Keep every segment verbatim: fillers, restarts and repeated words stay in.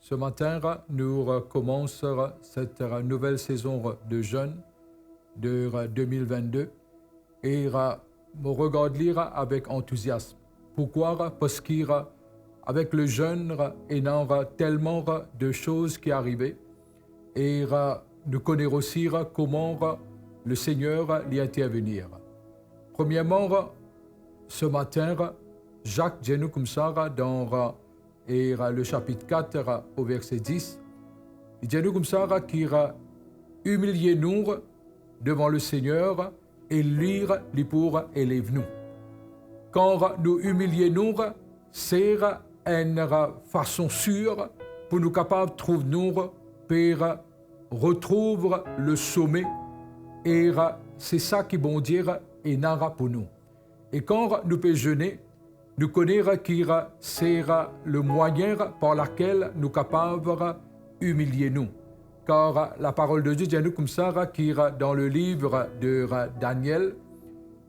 Ce matin, nou rekomans set nouvel sezon de zenn de deux mille vingt-deux e mo regard li avek antouziasm. Pourkwa? Parski avek le zenn, ena telman de soz ki arive e nou kone osi kouma Lesegner li intervenir. Premierman, ce matin, Zak dir nou koumsa dan e le sapit kat o verse dis, li dir nou koumsa ki imilie nou devan Lesegner e li, li pou elev nou. Kan nou imilie nou, se enn fason sir pou nou kapav trouv nou pe retrouv le some e se sa ki Bondie ena pou nou. E kan nou pe zene, nou kone ki se le mwayin par lakel nou kapav imilie nou. Kar Laparol de Die dir nou koumsa ki dan le liv de Daniel,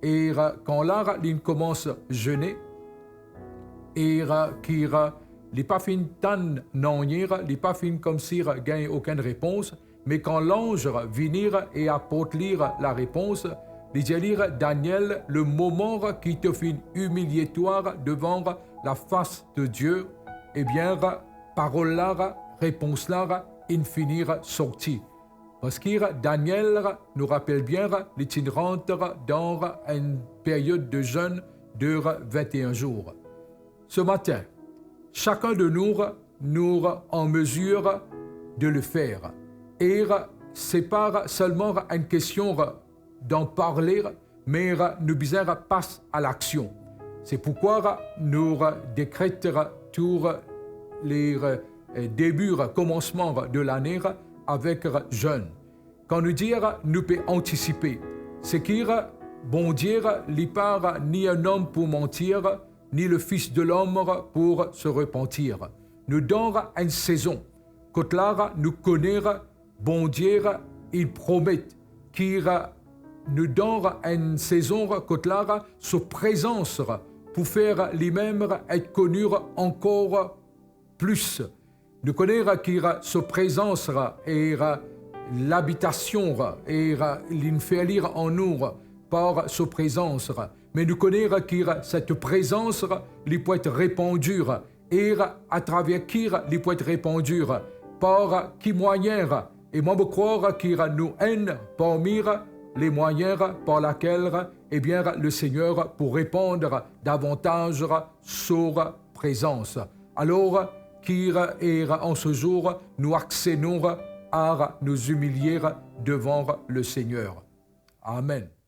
e kan la linn koumans zene, e ki li pa finn tann nanye, li pa finn koumsi gagn okenn repons, me kan lanz vini e aport li larepons, li dir li, Daniel, le moman ki to finn imilie twa devan lafas de Die, ebien, parol la, repons la, inn fini sorti. Parski Daniel, nou rapel bien, li ti rant dan enn period de zenn de vingt et un zour. Ce matin, sakenn de nou, nou an mezir de le fer. E se pa selman enn kestion d'en parler, me nou bizin pas a laksion. Se pourkwa nou dekret tou le debi, komansman de lane avek zenn. Kan nou dir nou pe antisipe, se ki Bondie, li pa ni enn om pou mantir, ni le Fils de l'homme pour se repentir. Nou dan enn sezon kot la nou kone Bondie, li promet ki nou dan enn sezon kot la so prezans pou fer limem et koni ankor plis. Nou kone ki so prezans e labitasion e linn fer li an nou par so prezans. Me nou kone ki set prezans li pou et repandi e atraver ki li pou et repandi, par ki mwayin. E mwa mo krwar ki nou enn parmi le mwayin par lakel, ebien, Lesegner pou repandi davantaz so prezans. Alor ki e an se zour nou axe nou a nou imilie devan Lesegner. Amen.